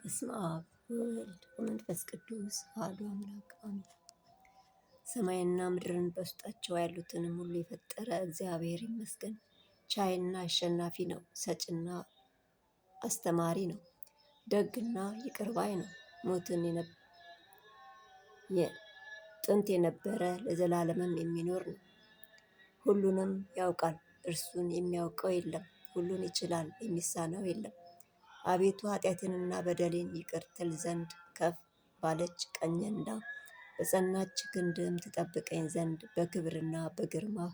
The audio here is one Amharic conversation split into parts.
በስመ አብ ወወልድ ወመንፈስ ቅዱስ አሐዱ አምላክ አሜን። ሰማይና ምድርን በውስጣቸው ያሉትንም ሁሉ የፈጠረ እግዚአብሔር ይመስገን። ቻይና አሸናፊ ነው። ሰጭና አስተማሪ ነው። ደግና ይቅር ባይ ነው። ሞትን ጥንት የነበረ ለዘላለምም የሚኖር ነው። ሁሉንም ያውቃል፣ እርሱን የሚያውቀው የለም። ሁሉን ይችላል፣ የሚሳነው የለም። አቤቱ ኃጢአቴንና በደሌን ይቅር ትል ዘንድ ከፍ ባለች ቀኝህና በጸናች ክንድህም ትጠብቀኝ ዘንድ በክብርና በግርማህ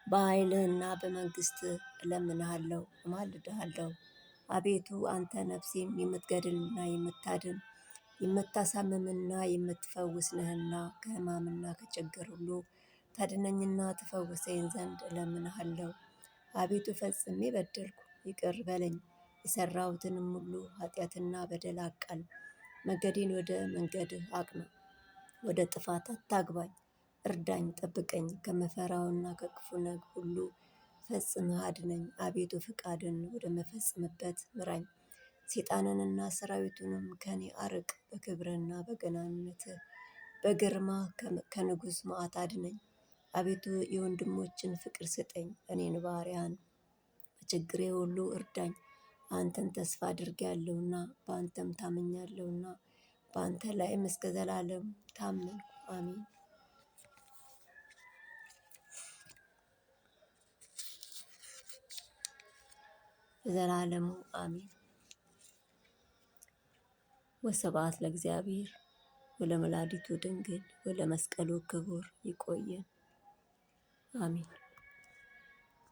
በኃይልህና በመንግሥትህ እለምንሃለሁ እማልድሃለሁ። አቤቱ አንተ ነፍሴን የምትገድልና የምታድን የምታሳምምና የምትፈውስ ነህና ከሕማምና ከችግር ሁሉ ታድነኝና ትፈውሰኝ ዘንድ እለምንሃለሁ። አቤቱ ፈጽሜ በደልኩ፣ ይቅር በለኝ። የሠራሁትንም ሁሉ ኃጢአትና በደል አቃል። መንገዴን ወደ መንገድህ አቅና፣ ወደ ጥፋት አታግባኝ። እርዳኝ፣ ጠብቀኝ፣ ከምፈራውና ከክፉ ነገር ሁሉ ፈጽመህ አድነኝ። አቤቱ ፈቃድህን ወደምፈጽምበት ምራኝ። ሰይጣንንና ሰራዊቱንም ከኔ አርቅ። በክብርህና በገናንነትህ በግርማህ ከንጉሥ መዓት አድነኝ። አቤቱ የወንድሞችን ፍቅር ስጠኝ፣ እኔን ባሪያህን በችግሬ ሁሉ እርዳኝ። አንተን ተስፋ አድርጌአለሁና በአንተም ታምኛለሁና በአንተ ላይም እስከ ዘላለም ታመንኩ። አሜን። ለዘላለሙ አሜን። ወስብሐት ለእግዚአብሔር ወለወላዲቱ ድንግል ወለመስቀሉ ክቡር። ይቆየን። አሜን።